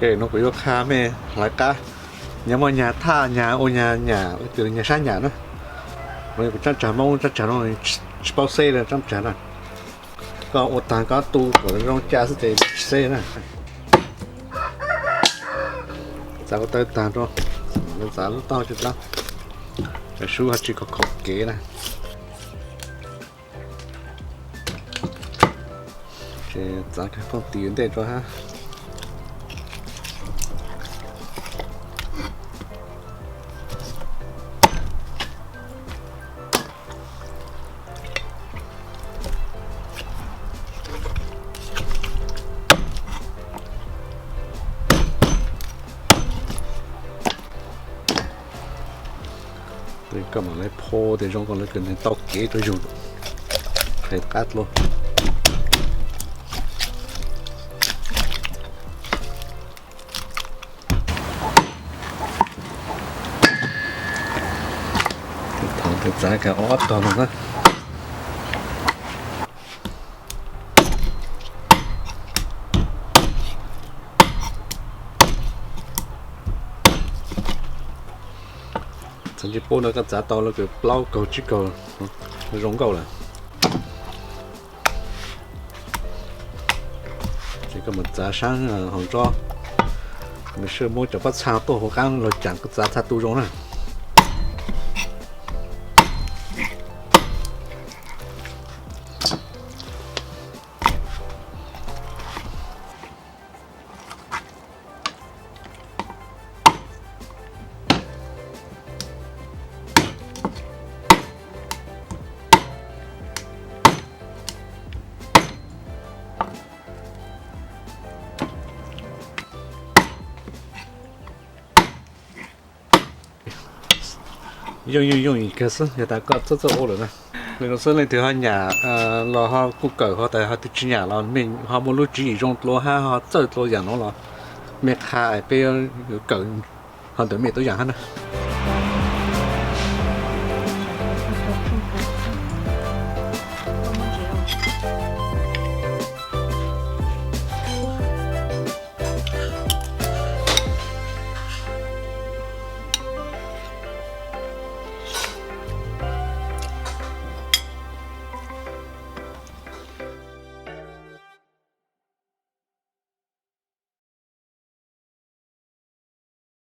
Ces no kuv yuav qha mej hlawv qab, nyag muaj nyag thaj, nyag ua nyag nyam, tus nyag sab nyam na. Kuv tsab tsag Hmoob, tsab tsag no tsis paub xeb li, tsab tsag na. Koj ua taag koj tu kom zoo ca xwb ces tsis xeb na. Txav ko taw taag rua, txav lub taub hau tso dlawb, sub ho tsis khov khev na. Ces txav kag pooj tis ua ntej rua hab. Koj mam li pho tias zoo ko lawv kws neeg tau kev rua yug, qheb qab dlua. Thaum twg txav kag ob tog no na. Txav ntsis pub no koj txav tau lawv kws plaub kaug tsib kaug zoo nkauj lawm. Ces koj mus txav saab hauv nrob, nws saj muab cov pob txha tuaj huv qaab lug caam koj txav txhaj tu zoo na. Yooj yooj yooj yim kawg xwb yog tas koj txawj txawj ua lawm na. Li no xwb leej twg ho nyam los ho kuj kawm, ho tas ho twg tsis nyam los mej ho muaj lub tswv yim zoo dlua hab ho txawj dlua yaam no los mej qha peb yuav kawm ho ntawm mej tuab yaam hab na.